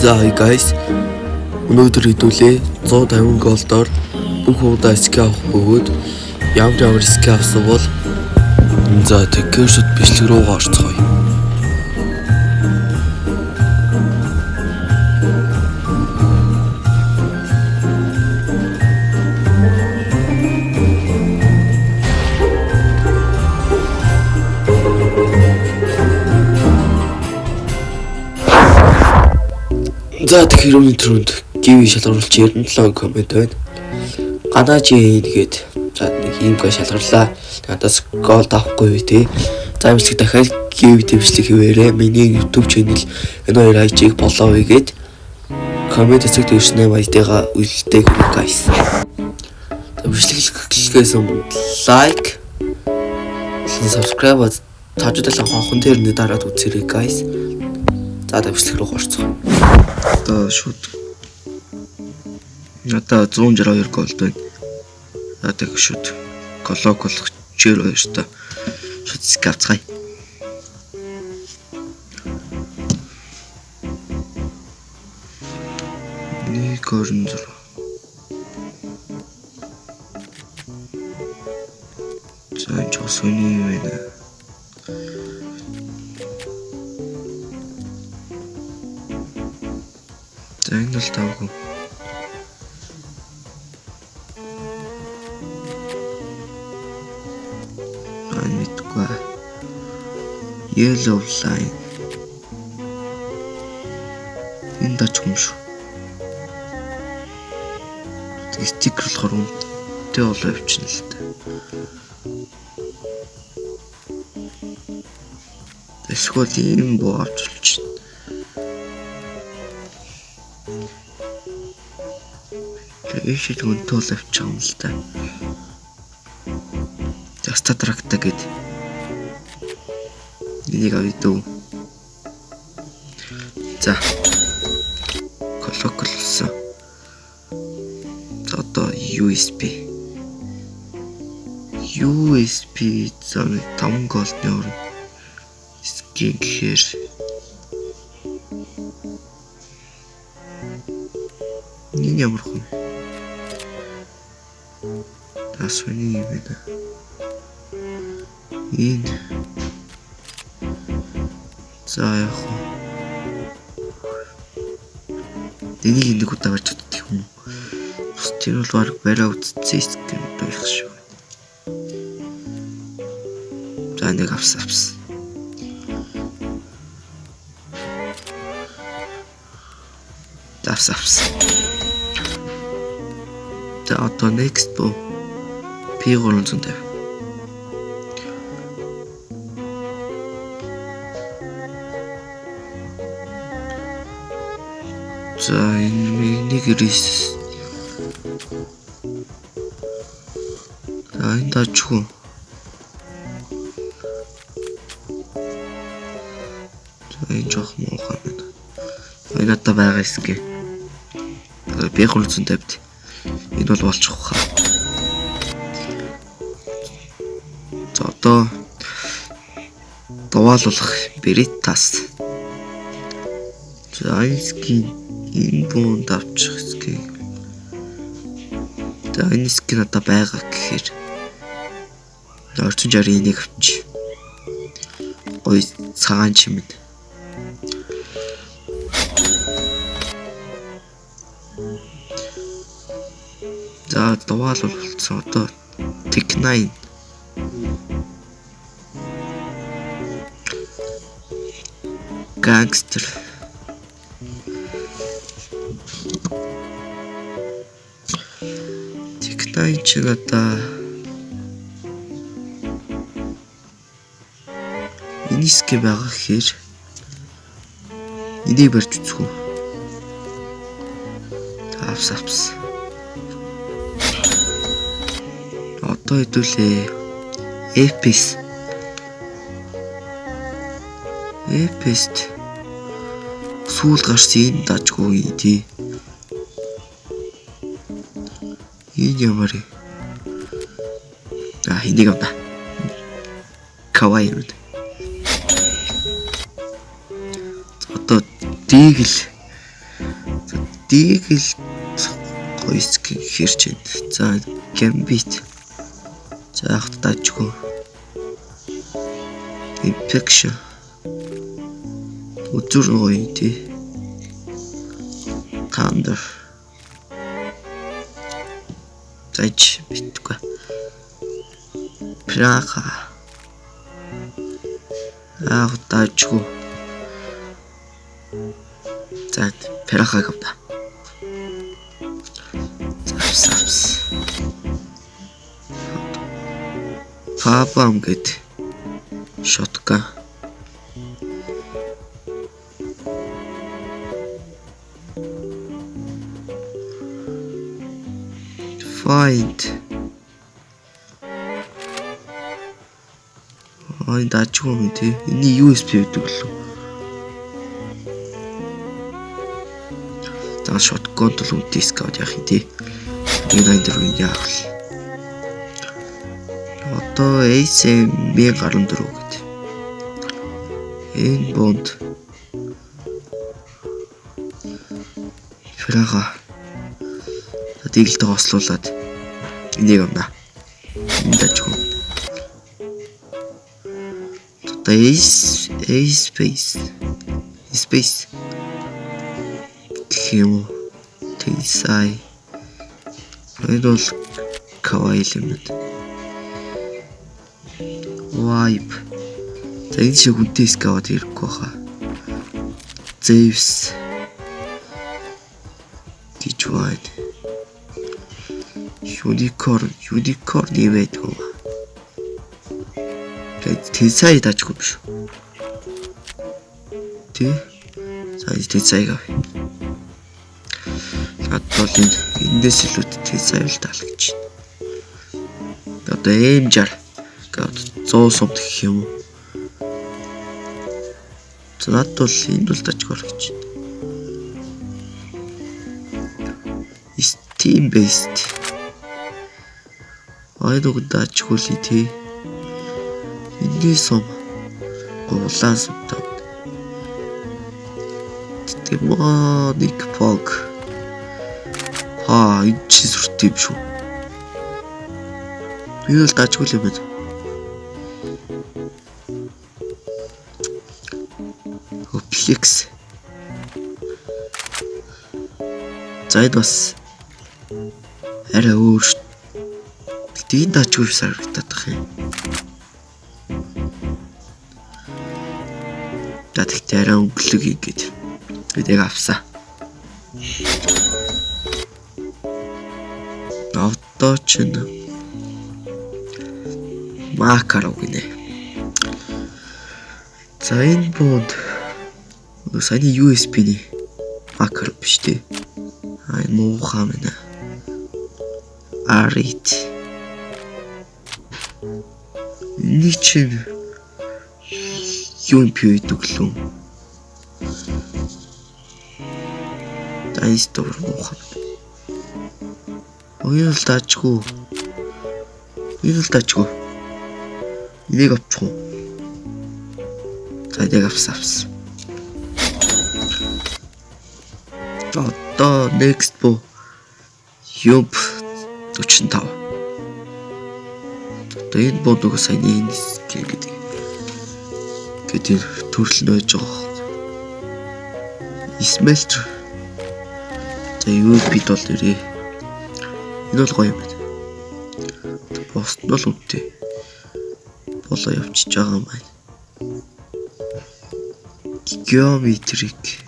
За, hi guys. Өнөөдөр хэдүүлээ 150 gold оор бүх удаа skin авах бөгөөд ямар ямар skin авсан бол, за, тэгэхээр шууд бичлэг рүү орцгоё. За, тэгэхээр өмнө түрүүнд give шалгаруулж 97 comment байна. Ганаач нэгээд, за, нэг ийм гоо шалгарлаа. Надаас gold авахгүй тий. За, имжлэг дахиад give дэвшлэг хийвээрээ. Миний YouTube channel энэ хоёр IG-г follow хийгээд comment хэсэгт 98 ID-га үлдээг, guys. За, бичлэг эхлэхээс өмнө like, subscribe, таажуудлаа хонхон дээр нэ дараад үзээрэй, guys. За, бичлэг рүү орцгоо. Одоо шууд надаа 162 gold байна. За, тэг шууд Glock болох 62-той шууд skin авцгаая. Нэг 26. За, энэ ч сони юм байна. За, энэ бол тавгүй. Аа, мэдгүй. Yellow line. Энэ дач юм шүү. Стикер болохоор үнэтэй болоо явчихна л та. Эсвэл ийм буу авч болчихно. Тэгээ шиг үнэтэй бол авчих юм л та. За, StatTrak-та гээд энийг авъя дөө. За. Glock болсон. За, одоо USP. USP, за, 5 gold ны орно. Skin гэхээр энэ ямар хүн? Тас үний юм байна. Энэ. За, яг уу. Энийг нэг удаа барьж чаддаг юм уу? Бус тэр бол баг бариа үзсэн skin байх шүү. За, нэг авсан, авсан. За, авсан, авсан. За, одоо next боо P350. За, энэ нэг рис. За, энэ даачгүй. За, энэ жоох муухай байна. Энэ одоо байгаа skin. P350. Энэ бол болчих хаа. За, одоо dual болох Beretta-с. За, энэ skin, энэ буунд авчих skin. За, энэ skin одоо байгаа гэхээр орчин 60 энийг авч. Гоё цагаан чимэд. За, dual бол болцсон. Одоо Tec-9, Gangster, Tec-9 чи одоо энэ skin байгаа гэхээр энийг барьж үзэх үү? Авс, авс. Одоо хэдүүлээ. FPS. FPS сүүл гарсан энэ дажгүй тий. Энэ ямар юм? А, энийг авна. Kawaii юм. Одоо Deagle. Deagle гоё skin хэрч байна. За Gambit. За яг даажгүй. Infection. Үзүр гоё тий. Thunder. Заж битгүй. Praga. Аа даажгүй. За Praga гавда. Запс. Фабам гэд shotgun. Find. Ай даачгүй юм тий. Эний USB гэдэг лөө. За shotgun бол үнэтэй скаут яах юм тий. 184 яах вэ? Одоо ASM 1014 гэдэг. Энэ бонд Фрага. Дигэлтэйг ослуулад энийг авна. Энэ дажгүй. Одоо A space space гэх юм уу? TSI. Энэ бол kawaii юм байна. Vibe. За энэ шиг үнэтэй скават ирэхгүй хаа. Zeus гэж байна. Unicorn, unicorn юм байдаг юм. Тэгээд Тесай даажгүй биш. Тэ? За Тесайг авъя. Надад бол энэ эндээс илүү Тесай л таалагдж байна. Одоо M60 гээд 100 сумт гэх юм уу? За надад бол энд бол даажгүй гэж байна. Steam based. Айдаг даажгүй л тий. Энэний сум гулаан сумтай. Demonic Fog. Ха, энэ чи сүртэй юм шүү. Би бол даажгүй юм байна. Flex. За энэ бас арай өөр шүү. Гэтэ энэ даажгүй санагдаад байх юм. За тэгтээ арай өнгөлөг ингэж бид яг авсан. Одоо чинь Макаров гинэ. За энэ бод саяны USB-ний Макаров биш үү? А энэ муухай байна. R8. Эний чинь юм пи гэдэг лүү. Дайс дуур муухай. Оюул даажгүй. Энэ л даажгүй. Энийг авчих уу? За энийг авсан. Одоо next бо Юп 45. Одоо энэ бод нөгөө саяны энэ skin гэдэг. Гэдэг төрөл нь байж байгаа. Smelter. За UP бол нэрээ. Энэ бол гоё юм байна. Босд нь бол үнэтэй. Болоо явчихж байгаа юм байна. Geometric.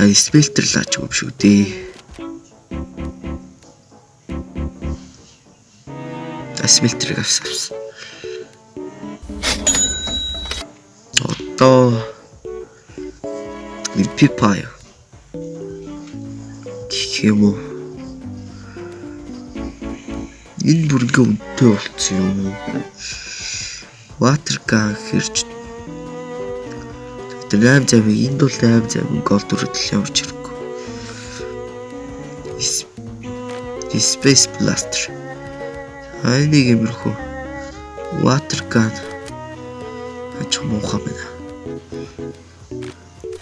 За smelter л аач юм шүү дээ. За smelter-ыг авсан. Одоо MP5 гэх юм уу? Энэ бүр ингээ үнэтэй болцсон юм уу? Water gun хэрч. Тэр 8 замыг энд бол 8 зам гол дүрдэл ямар ч хэрэггүй. Space Blaster. Ай нэг юмрхүү. Water gun. Ч муухай байна.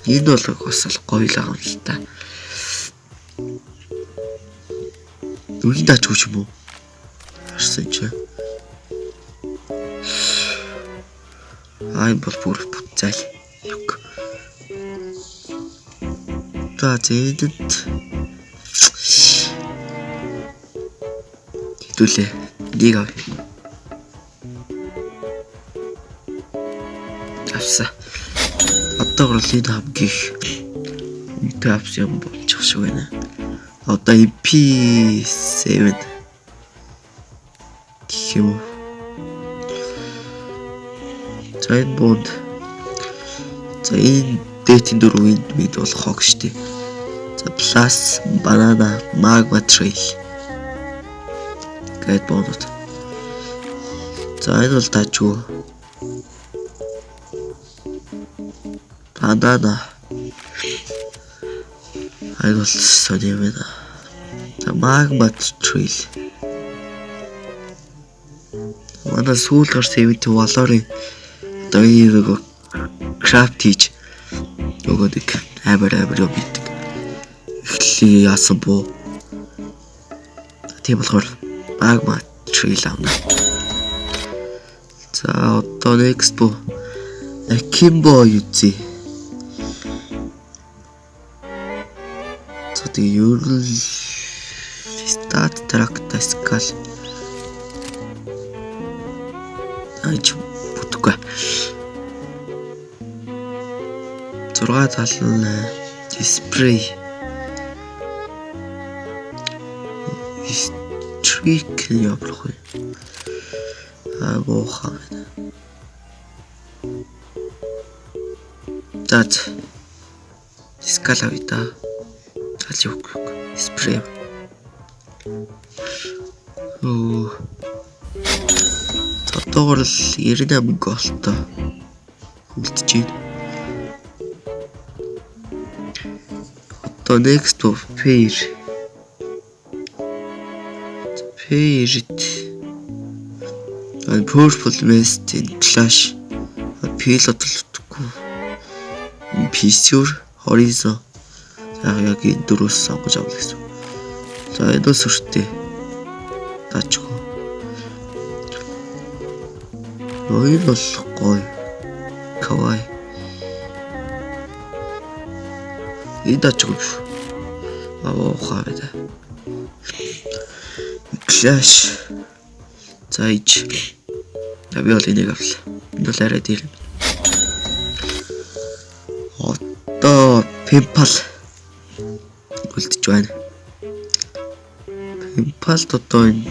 Энэ бол бас л гоё л байгаа юм л та. Нүрийн даачгүй ч юм уу? Харсан чи. Аа, энэ бол бүр бүтцайл. Юг. За, зэдэд хэдүүлээ. Нэг авъя. Авсан. Одоо бол энэ хамгийн их үнэтэй авсан юм болчих шиг байна. Одоо MP7 гэх юм уу? За, энэ буунд, за, энэ дэтийн дөрөв энд мэд бол хог штэ. За, plus banana magma trail гэд боонод. За, энэ бол даажгүй. Банана. Энэ бол сони юм байна. За, magma trail. Манай сүүл гарсан event Valor-ын одоо энэ нөгөө craft хийж нөгөө нэг амар амар юм хийдэг. Эхлэе яасан буу. Тийм болохоор magma trail авна. За, одоо next буу Akimbo үзье. За, тэгээ ер нь StatTrak Skull аж бүтэхгүй. 6 тал нь spray streak явах вэ? Аа, муухай байна. За, Skull авъя да. Аль юу. Spray. Оо. Одоогор л 98 gold-той үлдэж байна. Одоо next of pair. Pair-т purple vest in clash pilot л утгагүй. Fissure Horizon. За, яг энэ дөрвөөс сонгож авах гэсэн. За, энэ бол сүртэй. Даачгүй. Энэ бол гоё. Kawaii. Энэ даачгүй биш. Аа, ухаа байна. Clash. За, ич. Би бол энийг авлаа. Энэ бол арай дээр. Одоо Pimple үлдэж байна. Pimple одоо энэ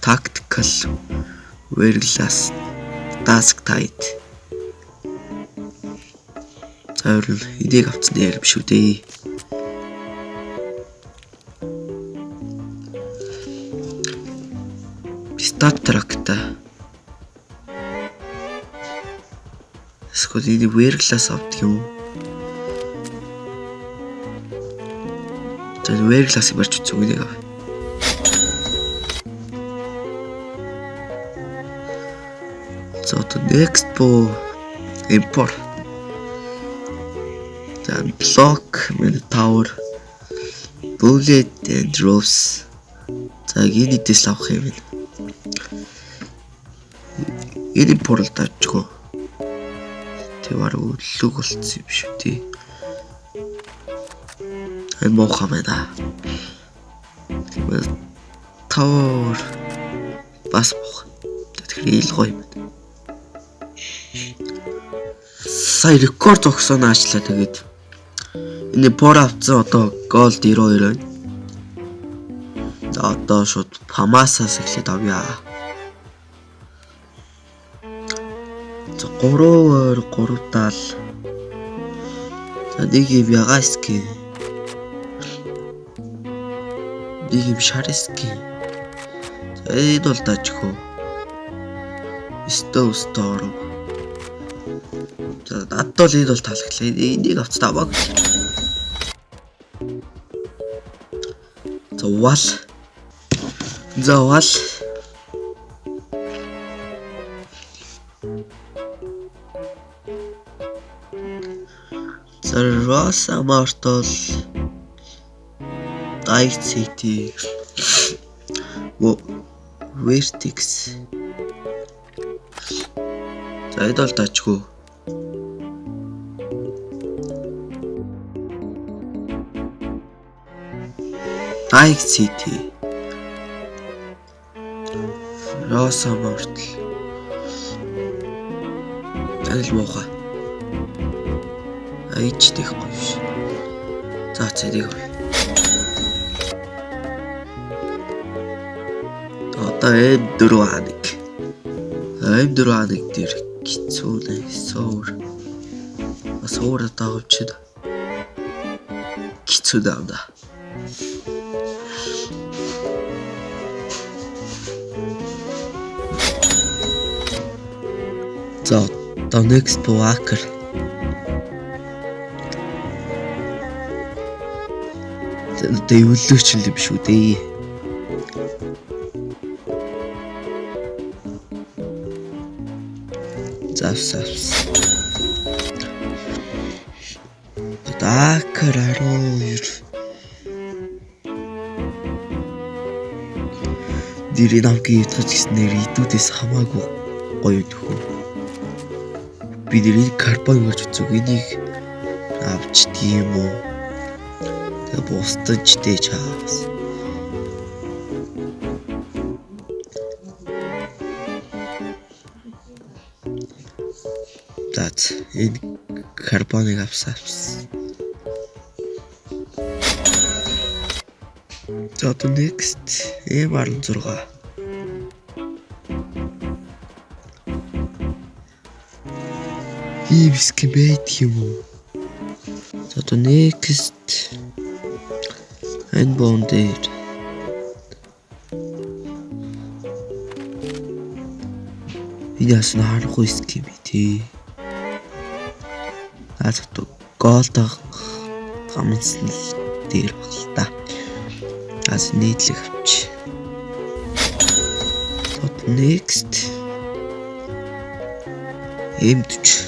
Tactical Wearglass Dusk Tide. За, ер нь энийг авсан дээр биш үү дээ. StatTrak-та. Эсвэл энийг Wearglass авдаг юм уу? За, Wearglass-ыг барьж үзсэн үнийг авъя. За, одоо next бо import. За, block tower bullet and rose. За, энэ эдээс л авах юм байна. Энэ import даачгүй. Тэг баг өлөг болцсон юм шүү дээ. Энэ муухай байна. Tower бас муухай. Тэгэхээр ил гоё юм байна. Сая рекорд зогсоо наачлаа, тэгээд энэ пор авцсан, одоо gold 92 байна. За, одоо шууд FAMAS-аас эхлээд авъя. За, 3 ойр 3 70. За, нэг юм ягаа skin. Нэг юм шар skin. За, энэ бол даачгүй. Snow Storm. За, надад бол энэ бол таалагдлаа. Энийг авцсан аваагүй. За, вал. За, вал. За Rosa Mortal Night City Vertex. За энэ бол дажгүй. Night City Rosa Mortal. Аль муухай. Айч тэхгүй биш. За цэнийг. Одоо M4A1. M4A1 дээр хэцүү нэ. Суур. Бас өөр одоо авчид. Хэцүү даа. За одоо next Walker. Одоо эвлүүлч юм шүү дээ. Завс. Одоо Акер 12. Дэрийн хамгийн идэж гиснээр идүүдээс хамаагүй гоё төхөө. Би нэрийг карбон гэж үзэг энийг авчдаг юм уу? Тэгээ бусдаж дээ чаас. За энэ карбоныг авсан. За одоо next M16. Ийм skin байдаг юм уу? За одоо next энэ бон дээр энэ яасан харахгүй skin би тий. Наад одоо gold гамнсан л дээр баг л та. Аз нийтлэг авч. Одоо next M40.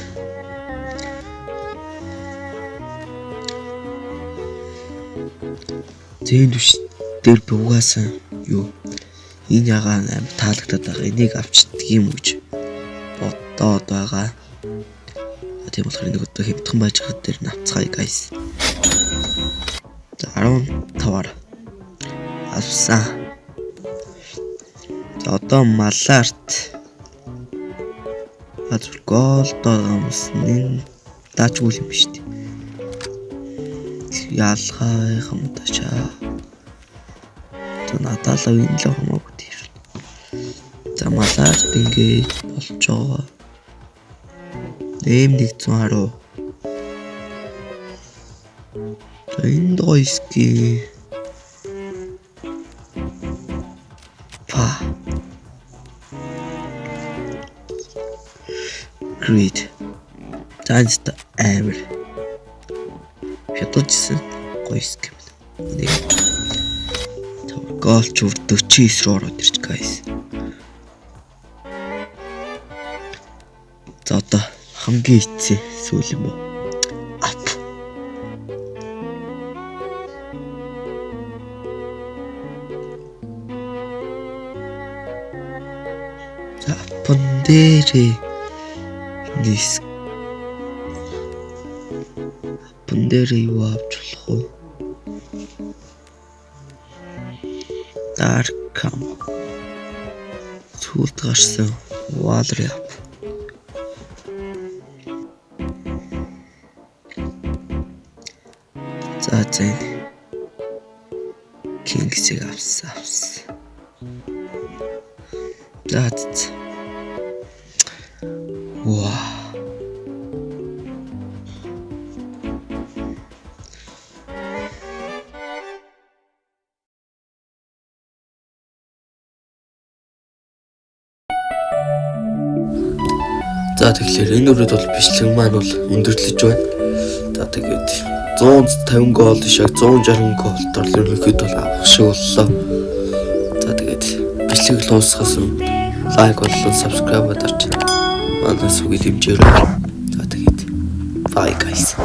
Зэн түш дээр би угаасаа юу энэ ягаан амар таалагдаад байгаа. Энийг авчдаг юм гэж бодоод байгаа. Тийм болохоор энийг одоо хэмтхэн байж байгаа дээр навцгаая guys. За 15-аар авсан. За одоо маларт азур голд байгаа юмсан энэ даачгүй юм биш үү? Ялгаа юм таачаа. За надад л энэ л хамаагүй тийм. За маларт ингээд болж байгаа. M110. За энд гоё ски. Па. Great. За энд амар. Хятадсэн гоё ски. Нэг. Голч үр 49 рүү ороод ирч guys. За одоо хамгийн эцсийн сүүл юм уу? Ап. За апн дээрээ диск апн дээрээ юу авч болох вэ? Dark Cam. Сүүлд гарсан Valerie ап. За за Kings-ийг авсан. За за. Вау. За тэгэхээр энэ үрээд бол бичлэг маань бол өндөрлөж байна. За тэгээд 150 гол шиг 160 гол дор ерөнхийдөө бол авах шиг боллоо. За тэгээд бичлэг дуусгаас өмнө лайк болон subscribe дарж манай сүгийг дэмжээрэй. За тэгээд bye guys.